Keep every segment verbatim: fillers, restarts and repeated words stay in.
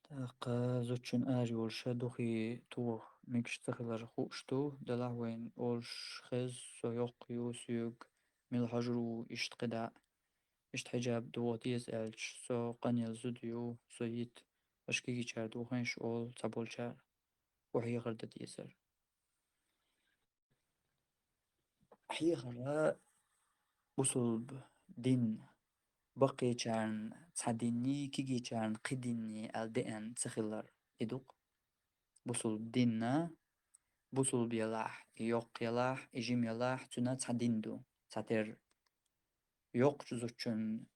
ТӀаккха зудчун ара йолуш духе тоха мегаш ца хилар хууш ду, делахь вайна олуш хеза, со йоккха ю, соьга мила хьожур ву, иштта кхидӀа а, иштта хьиджаб дохо деза аьлча, со къанъелла зуда ю, со йита, аша кегийчара дохийша олу цхьаболчара. Хьехар дан дезара. Хьехар бусулба дин баккхийчарна цхьа динний, кегийчарна кхин динний аьлла деана ца хилар и ду-кх. Бусулба динна, бусулба елахь, и йоккха елахь, и жима елахь, цуьнан цхьа дин ду, цхьатерра. Йоккхачу зудчун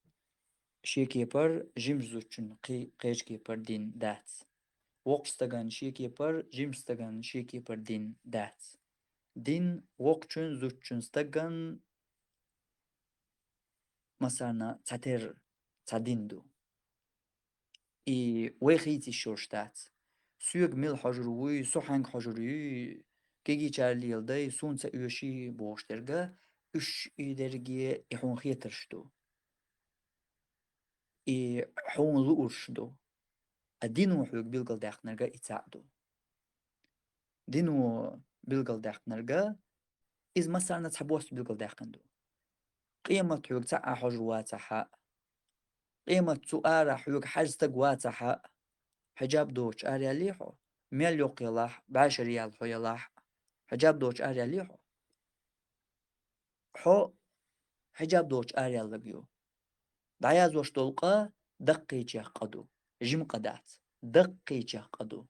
шен кепара, жимачу зудчун кхи-, кхечу кепара дин дац. Воккхачу стаган шен кепара, жимачу стаган шен кепара дин дац. Дин воккхачун, зудчун, стаган массарна цхьатерра цхьа дин ду. И вай хийца йиш йолуш дац. Соьга мила хьожур вуй, со хьаьнга хьожур юй, кегийчара леладай, суна ца оьший бохуш дерг, уьш и дерриге и хьуна хетарш ду. И хьуна луурш ду. Ткъа дино хьоьга билгалдаьккхинарг и цхьаъ ду. Дино билгалдаьккхинарг, иза массарна цхьабосса билгалдаьккхина ду. Къемат хьоьга цхьаъ а хьожур вацахь а, къемат цу арахь хьоьга хьажа стаг вацахь а, хьиджаб доцуш араяьллий хьо, мел йоккха елахь, бӀешара яьлла хьо елахь а, хьиджаб доцуш араяьллий хьо? Хьо хьиджаб доцуш араяьлларг ю. ДӀаязъеш долу къа даккхийчех къа ду, жима къа дац, даккхийчех къа ду.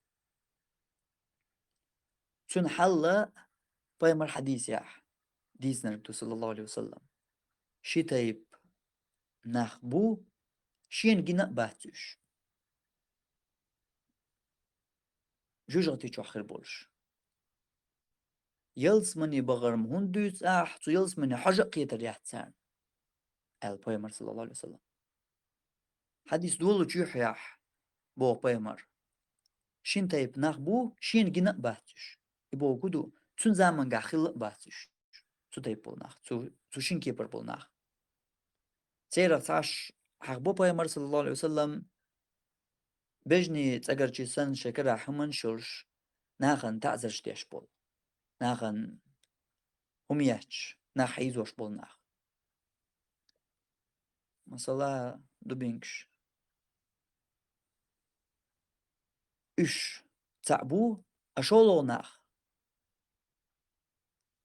Цуьнан хьал пайхамар хьадисехь дийцинарг ду, саллаллаху Ӏалайхи ва саллам. Ши тайпа нах бу, шена гина а бац уьш. Жоьжахати чохь хир болуш. Ялсамане бахар-м хӀунда дуьйцу ахь, цу ялсамане хьожа а кхетар яц царна, аьлла пайхамар, саллаллаху Ӏалайхи ва саллам. Хьадис долучу юьхьехь, боху пайхамар, шина тайпа нах бу, шена гина а бац уьш. И бохург ду, цуьнан замангахь хилла а бац уьш. Цу тайпа болу нах, цу, цу шина кепара болу нах. Церах цхьаъ хьахабо пайхамар, саллаллаху Ӏалайхи ва саллам, бежанийн цӀагарчий санна шайн карахь хӀуманаш йолуш, нахана таӀзарш деш болу, нахана хӀума етташ, нах хьийзош болу нах. Масала, дубинкаш. Уьш цхьаъ бу, а шолгӀа нах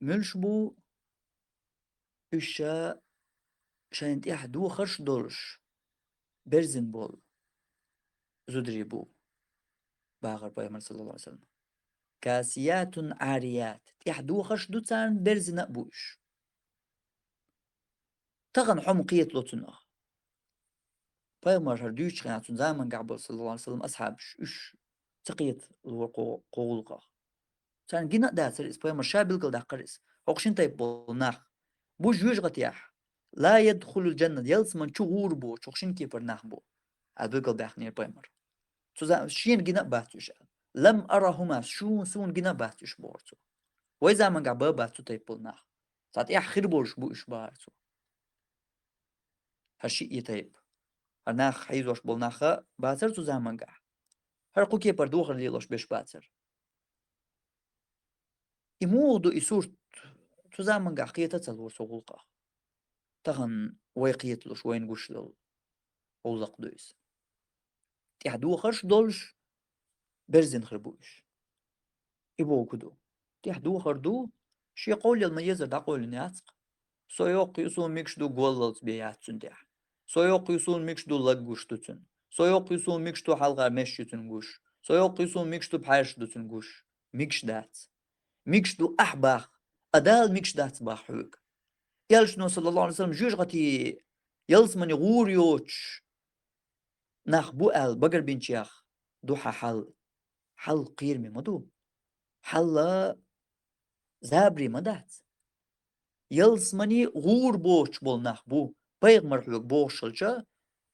муьлш бу, уьш ша шайна тӀехь дохарш а долуш, берзина болу зударий бу, бахара пайхамар, саллаллаху Ӏалайхи ва саллам. Касиятун Ӏарият, тӀехь дохарш а ду царна, берзина а бу уьш. Тахана хьо ма кхетало цунах. Пайхамар хӀара дуьйцучу хенахь, цуьнан замангахь болу, саллаллаху Ӏалайхи ва саллам, асхьабаш, уьш ца кхетало кху, кху гӀуллакхах. Царна гина а дацара иза, пайхамар ша билгалдаккхара иза. ХӀокху шина тайпа болу нах бу жоьжахатехь, ла ядхулул джаннат, ялсамани чу гӀур боцуш, хӀокху шина кепара нах бу, аьлла билгалбаьхнера пайхамар. Цу за-, шена гина а бац уьш аьлла. Лам арахум, шу-, суна гина а бац уьш, бохура цо. Вай замангахь бан а бац цу тайпа болу нах. Цхьа тӀехь хир болуш бу уьш, бахара цо. ХӀара шиъ и тайпа. ХӀара нах хьийзош болу нах а бацара цу замангахь. ХӀара кху кепара духар лелош берш бацара. И муха ду и сурт? Цу замангахь кхета а ца лора цу гӀуллакхах. Тахана вай кхеталуш, вайна гуш долу гӀуллакх ду иза. ТӀехь духарш а долуш, берзина хир бу уьш. И бохург ду. ТӀехь духар ду, шен кхоллал ма-еззара дӀакхоьллина яц-кх. Со йоккха ю, суна мегаш ду, голлалц бен яц цуьнан тӀехь. Со йоккха ю, суна мегаш ду, лаг гуш ду цуьнан. Со йоккха ю, суна мегаш ду, хьалхара меш ю цуьнан гуш. Со йоккха ю, суна мегаш ду, пхьаьрш ду цуьнан гуш. Мегаш дац. Мегаш ду ахь бах, а Дала мегаш дац бах хьоьга. Элчано, саллаллаху Ӏалайхи ва саллам, жоьжахати, ялсамани гӀур йоцуш нах бу аьлла багарбинчех ду хьан хьал? Хьал кхераме ма ду. Хьал забаре ма дац. Ялсамани гӀур боцуш болу нах бу. Пайхамар хьоьга бохуш хилча,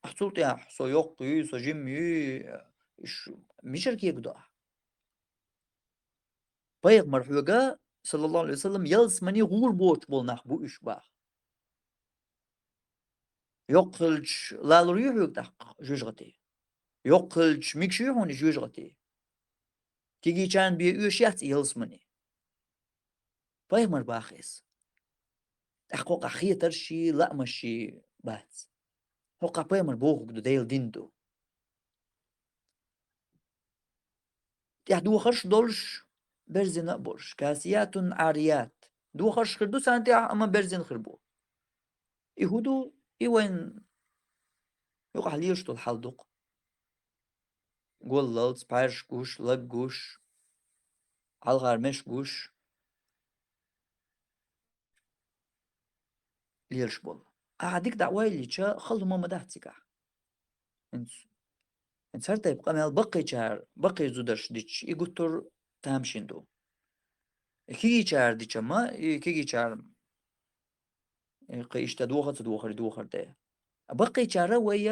ахь цул тӀаьхьа со йоккха юй, со жима юй, уьш мичара кегадо ахь? Пайхамар хьоьга, саллаллаху Ӏалайхи ва саллам, ялсамани гӀур боцуш болу нах бу уьш, бах. Йоккха хилча, лалур ю хьоьга тӀаккха жоьжахати? Йоккха хилча мегаш юй хьона и жожагӀате? Кегийчарна бе оьшуш яц и ялсмани. Пайхамара бах из. ТӀаккха хӀокхахь хетарш а, лаамаш а бац. ХӀокхахь пайхамара бохург ду, Делан дин ду. ТӀехь дохарш а долуш, берзина а болуш. Касиятун Ӏарият. Дохарш хир ду царна тӀехь, амма берзина хир бу. И хӀун ду? И вайн юкъахь лелаш долу хьал ду-кх. Голлалц, пхьаьрш гуш, лаг гуш, хьалхара меш гуш лелаш болу. Ахьа дика дӀа ойла йича, хала хӀума ма дац цигахь. ХӀинца, хӀинца хӀара тайпа къамел баккхийчара, баккхий зударша дича, и гуттар а тамашийна ду. И кегийчара дича ма, и кегийчара, э, кхин иштта доха а ца дохура, и дохар де. А баккхийчара вай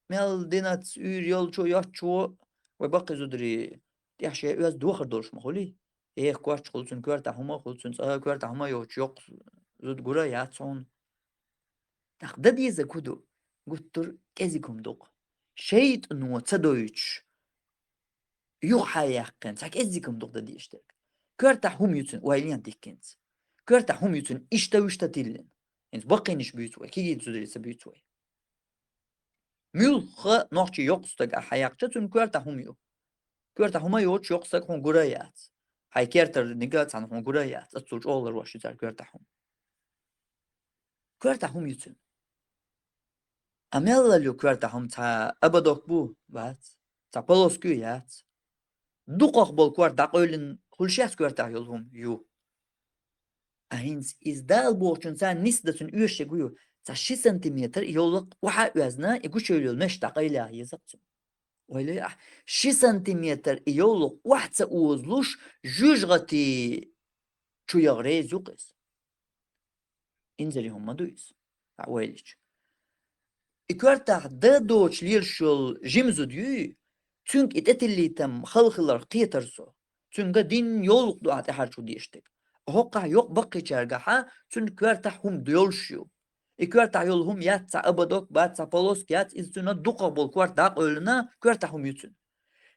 мел динаца уьйр йолчо, йоцчо, вай баккхий зударий тӀехь шен оьзда дохар долуш ма хуьлий. Эха коч хуьлу цуьнан, коьртахь хӀума хуьлу цуьнан, цкъа коьртахь хӀума йоцуш йоккха зуда гур а яц хьуна. ТӀаккха дан дезарг хӀун ду? Гуттар а кӀезиг хӀума ду-кх. ШайтӀано ца дойтуш, юха хьаяьккхина, цхьа кӀеззиг хӀума ду-кх дан дезаш дерг. Коьртахь хӀума ю цуьнан, ойла е диккхинца. Коьртахь хӀума ю цуьнан, иштта-вуьшта тиллина. ХӀинца баккхийнаш буьйцу вай, кегий зударий ца буьйцу вай. Муьлхха нохчийн йоккха стаг ахь хьаяккхича, цуьнан коьртахь хӀума ю. Коьртахь хӀума йоцуш йоккха стаг хьуна гур а яц. Хьайн кертара нигат цхьанна хьуна гур а яц, оццул чӀогӀа ларвеш ю цара коьртахь хӀума. Коьртахь хӀума ю цуьнан. А мелла ю коьртахь хӀума? Цхьа ободок бу? Бац. Цхьа полоска ю? Яц. Дукхах болу корта дӀакъевлина хуьлуш яц коьртахь йолу хӀума? Ю. А хӀинца иза Дала бохучунна царна нисдан цуьнан оьшург хӀун ю? Цхьа ши сантиметр и йовлакх охьа а оьзна, и гучуевлла йолу меш дӀакъайлаяха еза-кх цуьнан. Ойла е ахь, ши сантиметр и йовлакх охьа ца озалуш, жожагӀати чу яха реза ю-кх иза. Инзаре хӀума ма ду иза, ахь ойла йича. И коьртахь дан доцуш лелаш йолу жима зуда юй, цуьнга и тӀетиллийтам хала хиларх кхетар со. Цуьнга дин йовлакх ду ахь тӀаьхьарчу дезаш дерг. ХӀокхахь йоккха баккхийчаьргахьа цуьнан коьртахь хӀума долуш ю. И коьртахь йолу хӀума яц, цхьа ободок бац, цхьа полоска яц, иза цуьнан дукхах болу корта дӀакъевлина, коьртахь хӀума ю цуьнан.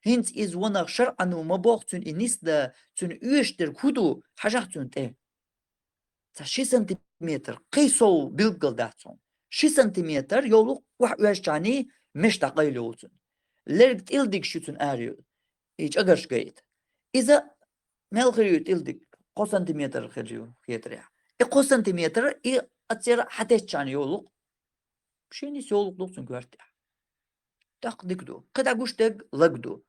ХӀинца иза ванах шарӀано ма боху цуьнан и нисдан, цуьнан оьшуш дерг хӀун ду, хьажахь цуьнан тӀе. Цхьа ши сантиметр, кхин сов билггал дац хьуна. Ши сантиметр йовлакх охьа оьзчахьана меш дӀакъайла йолу цуьнан. Лерг тӀилдигаш ю цуьнан аре, и чӀагарш гайта. Иза мел хир ю тӀилдиг? Кхо сантиметр хир ю, хетарехь. И кхо сантиметр и аццера хьатесчахьана йовлакх. Шен йовлакх ду-кх цуьнан коьртехь. ТӀаккха дика ду. КхидӀа гуш дерг лаг ду.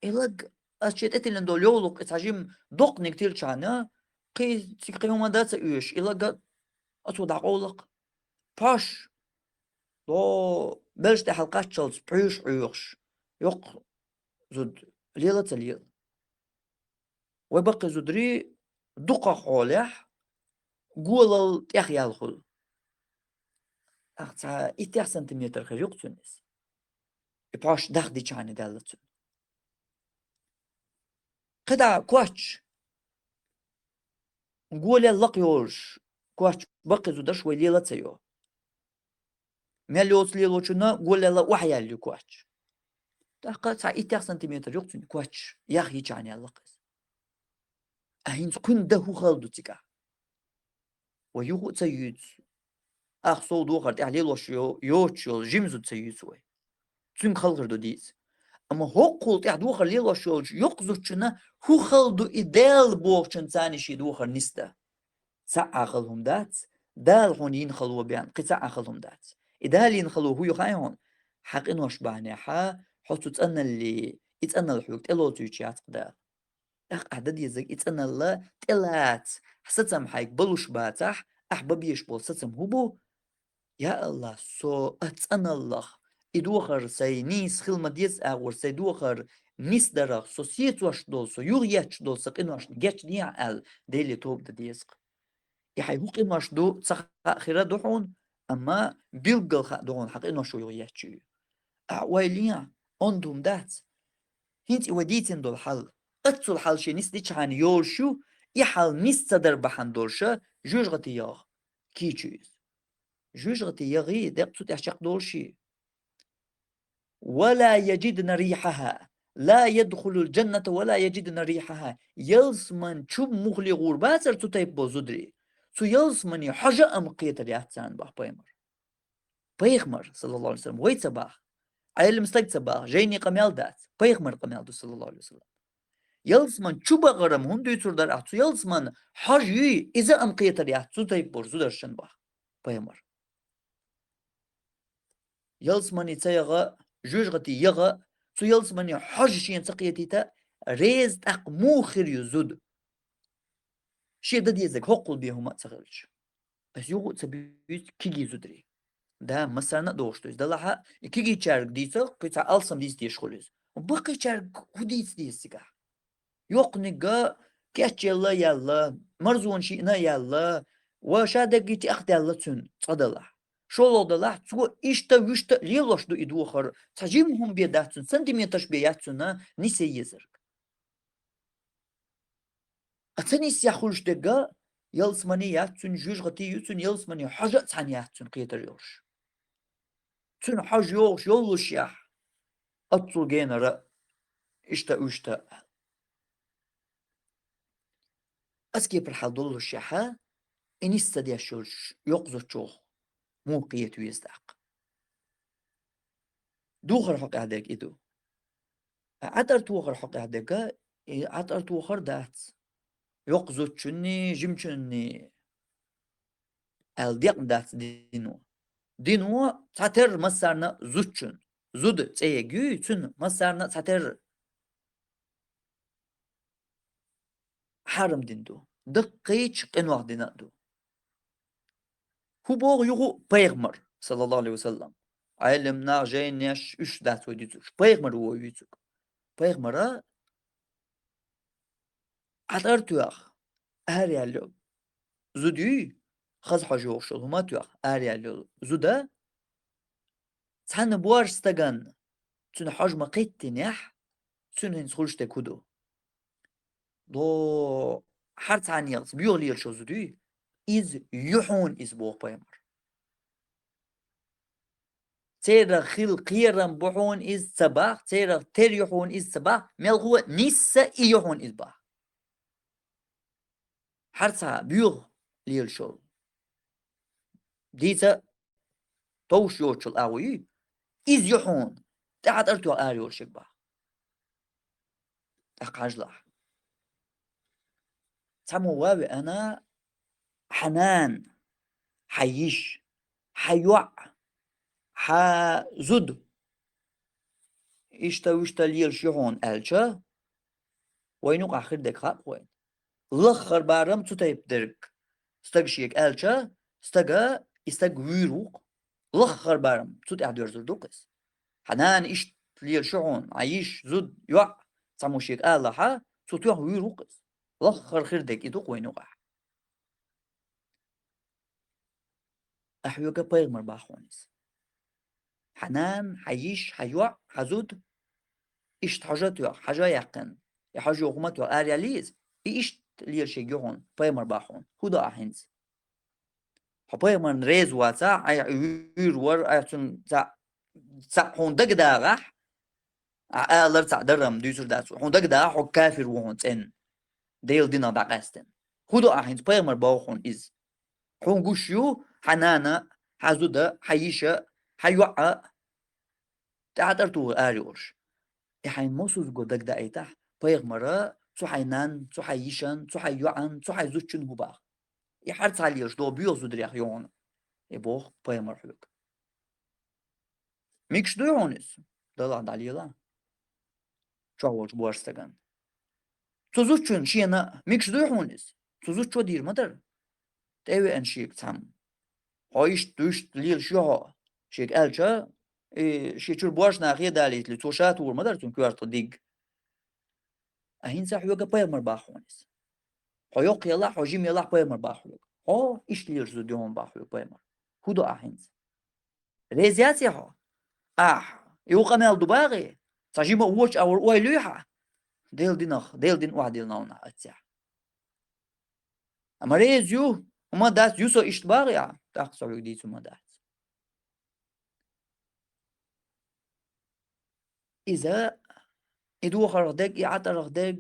И лаг, ас шен тӀетиллина долу йовлакх, и цхьа жима доккханиг тиллачхьана, кхин цига кхин хӀума дан ца оьшуш, и лаг оцо дӀакъовла-кх. Пхьош, до, белш тӀехьал кхаччалц пхьуьйш Ӏуьйхуш, йоккха зуда лела а ца лела. Вай баккхий зударий дукхах хьолехь, голал тӀехъяьлла хуьлу. ТӀаккха цхьа иттех сантиметр хир ю-кх цуьнан иза. И пхьош дахдичхьана даьлла цуьнан. КхидӀа коч, голел лакха йолуш коч баккхий зударш вай лела а ца йо. Мел йоцу лелочунна голелла охьаяьлла ю коч. ТӀаккха цхьа иттех сантиметр ю-кх цуьнан коч, яха йичхьана яьлла-кх иза. А хӀинца кхуьнан дан хӀун хала ду цигахь? Вай юха а ца юьйцу. Ах сов дохар тӀехь лелош йо-, йоцуш йолу жима зуда ца юьйцу вай. Цуьнга хала хир ду дийца. Амма хӀокхул тӀехь дохар лелош йолчу йоккха зудчунна хӀун хала ду и Дала бохучунна царна шен дохар нисдан? Цхьа а хала хӀума дац, Дала хьуна йина хало бен, кхин цхьа а хала хӀума дац. И Дала йина хало хӀун ю хаьий хьуна? Хьан къинош бахьанехьа, хьо цу цӀаналле, и цӀаналла хьоьга тӀелоцуьйтуш яц-кх Дала. ТӀаккха ахь дан дезарг и цӀаналла тӀелаца, сацам хьайга балуш бацахь, ахь бан безаш болу сацам хӀун бу? Я АллахӀ, со оцу цӀаналлах, и дохар сайн нийса хила ма деза агӀор, сайн дохар нисдарах, со сецош долу, со юхаетташ долу сан къиношна гечдехьа аьлла, Деле тоба дан деза-кх. И хьайн хӀун къинош ду ца хаа хир а ду хьуна, амма билггал хаа ду хьуна хьан къиношо юхаетташ ю. Ахь ойла е, онда хӀума дац. ХӀинца и вай дийцина долу хьал, оццул хьал шен нисдичхьана йолуш ю, и хьал нис ца дар бахьана долуша жожагӀате яха кийча ю иза. ЖожагӀате яхий, декъ цу тӀехь чекхдолуш ю. ولا يجدن ريحها، لا يدخلن الجنة ولا يجدن ريحها. Ялсман чу мухле гӀур бацар цу тайпа бола зударий, цу ялсмане хьожа а ма кхетар яц царна, бах пайхамар. Пайхамар, саллаллаху алейхи ва саллям, вай ца бах, Ӏелам стаг ца бах, жайни къамел дац, пайхамар къамел ду, саллаллаху алейхи ва саллям. Ялсман чу бахар ма хӀунда дуьйцур дар ахь, цу ялсман хьожа юй, иза а ма кхетар яц цу тайпа бола зударшна, бах пайхамар. Ялсмане ца ягӀа, жоьжахате ягӀа, цу ялсмане хьожа шена ца кхетийта, реза тӀаккха муха хир ю зуда? Шен дан дезарг хӀоккхул бе хӀума а ца хилча. Ас юха а ца буьйцу кегий зударий. Да, массарна а дохуш ду иза. Делахь а, и кегийчаьрга дийца, кхин цхьа алсам дийца дезаш хуьлу иза. Баккхийчаьрга хӀун дийца деза цигахь? Йоккханиг кечъелла а яьлла, марзонаш йиъна а яьлла, ва ша даггара тӀехдаьлла цуьнан цкъа делахь. ШолгӀа делахь, цо иштта-вуьшта а лелош ду и духар, цхьа жима хӀума бен дац цуьнан, сантиметраш бен яц цуьнан нисъян езарг. А ца нисъян хуьлуш дерг ялсмани яц цуьнан, жоьжахати ю цуьнан, ялсмане хьожа а цхьаьна яц цуьнан кхетар йолуш. Цуьнан хьожа йогӀуш йоллушехь, оццул генара иштта-уьшта. Ас кепара хьал доллушехь, и нис ца деш йолчу йоккха зудчух муха кхета веза тӀаккха? Духар хьокъехь дерг и ду. ТӀе ӀатӀар тохар хьокъехь дерг, и ӀатӀар тохар дац. Йоккха зудчунний, жимачунний аьлла декъна дац дино. Дино цхьатерра массарна а зудчун, зуда цӀе ерг юй, цуьнан массарна а цхьатерра хьарам дина ду, даккхийчу къинойх дина а ду. ХӀун боху юха а пайхамар, саллаллаху алейхи ва саллям? Ӏелам нах, жайнеш, уьш дац вай дуьйцуш. Пайхамар ву вай вуьйцург. Пайхамара ӀатӀар тоьхна, араяьлла йолу зуда юй, хаза хьожа йогӀуш йолу хӀума тоьхна, араяьлла йолу зуда, цхьана боьрша стагана цуьнан хьожа ма кхеттинехь, цуьнан хӀинца хуьлуш дерг хӀун ду? До хьарцхьаннехаца боьха лелаш йолу зуда юй, иза ю хьуна иза, боху пайхамар. Церах хила кхерам бу хьуна иза ца бах, церах тера ю хьуна иза ца бах, мелхо а нисса и ю хьуна иза бах. Хьарцхьа боьха лелаш йолу, дийца товш йоцучул агӀо ю, иза ю хьуна, тӀе ӀатӀар тоьхна ара йолуш ерг бах. ТӀаккха хьажалахь. Цхьаммо ван веана, хьан нана, хьан йиша, хьан йоӀ, хьан зуда иштта-вуьшта лелаш ю хьуна аьлча, вайна юкъахь хир дерг хаьа вайна. Лаххара барам цу тайпа дерг стага шега аьлча, стага, и стаг вуьйр ву-кх. Лаххара барам цу тӀехь доьрзур ду-кх иза. Хьан нана иштта лелаш ю хьуна, хьан йиша, зуда, йоӀ, цхьаммо шега алахь, цо тоьхна вуьйр ву-кх иза. Лаххара хир дерг и ду-кх вайна юкъахь. Ахь хьоьга пайхамар бах хьуна иза. Хьан нана, хьан йиша, хьан йоӀ, хьан зуда иштта хьожа а тоьхна, хьожа а яьккхина, и хьожа йогӀу хӀума а тоьхна, араяьлла иза, и иштта лелаш ерг ю хьуна, пайхамар бах хьуна. ХӀун до ахь хӀинца? Хьо пайхамарна реза вацахь, айхьа вуьйр вара, айхьа цунна цхьаъ, цхьаъ хьуна дагадагӀахь, ахь алар цхьаъ дарам дуьйцур дац, хьуна дагадагӀахь, хьо кафир ву хьуна цӀена, Делан динах дӀакъаьстина. ХӀун до ахь хӀинца, пайхамар боху хьуна иза? Хьуна гуш ю хьан нана, хьан зуда, хьан йиша, хьан йоӀ а тӀе ӀатӀар тухур ара йолуш. И хьайн мосазза го дагадаийтахь, пайхамара цу хьайн нанна, цу хьайн йишан, цу хьайн йоӀан, цу хьайн зудчун хӀун бах? И хьарцхьа лелаш долу боьха зударех ю хьуна, и боху пайхамар хьоьга. Мегаш дуй хьуна иза? Далахь дӀалела. Чохь волчу боьрша стагана. Цу зудчун шена мегаш дуй хьуна иза? Цу зудчо дийр ма дара. ТӀе а веана шега цхьамма. Хьо иштта, вуьшта лелаш ю хьо, шега аьлча, и шен чуьра боьрша нах хедалийтале, цо ша тухур ма дара цуьнан коьрта тӀе диг. А хӀинца хьоьга пайхамар бах хьуна иза. Хьо йоккха елахь, хьо жима елахь, пайхамар бах хьоьга. Хьо иштта лелаш зуда ю хьуна бах хьоьга пайхамар. ХӀун до ахь хӀинца? Реза яций хьо? Ахь, и ву къамел ду бахий? Цхьа жима а вочу а вара ойла юй хьан? Делан динах, Делан дин охьадиллина хьуна аццехь. Амма реза ю, хӀума дац, ю со иштта бахий ахь? ТӀаккха со хьоьга дийцу хӀума дац. Иза, и дохарх дег, и Ӏатарх дег,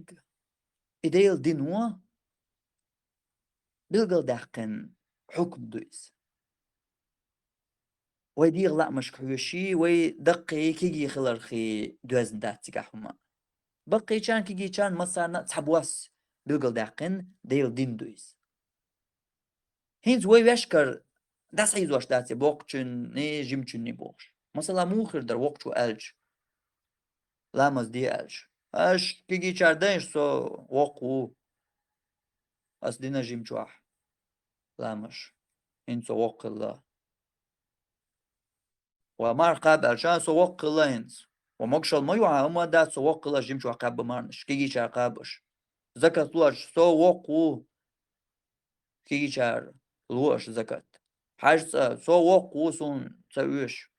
и Дела дино билгалдаьккхина хьукам ду иза. Вай дегӀа лаамашка хьоьжуш, вай даккхий кегий хилархий доьзна дац цигахь хӀума. Баккхийчарна, кегийчарна массарна а цхьа бос билгалдаьккхина Дела дин ду иза. ХӀинца вай ваьшкара дӀасахьийзош дац и боккхачунний, жимачунний бохуш. Масала, муха хир дара воккхачо аьлча, ламаз де аьлча: «Аш кегийчара дайша, со воккха ву. Ас дина жимачохь ламаш. ХӀинца со воккха хилла». Ва марха кхаба аьлча: «Со воккха хилла хӀинца. Ва могашалла ма ю хьан, хӀума дац, со воккха хилла, жимачохь кхаьбба марханаш, кегийчара кхабаш. Закат луш, со воккха ву, кегийчара луш закат. Хьаьж цӀа, со воккха ву, суна ца оьшу,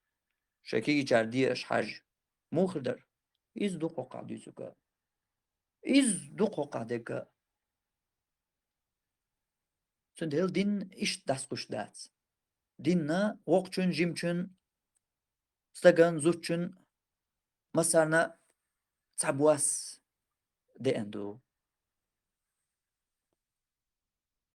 шайн кегийчара деш хьаьж». Муха хир дара? Иза ду кхоккхахь дуьйцург а. Иза ду кхоккхахь дерг а. Цундела дин иштта дӀасакхуьйсуш дац. Динна воккхачун, жимачун, стаган, зудчун массарна а цхьа бос деана ду.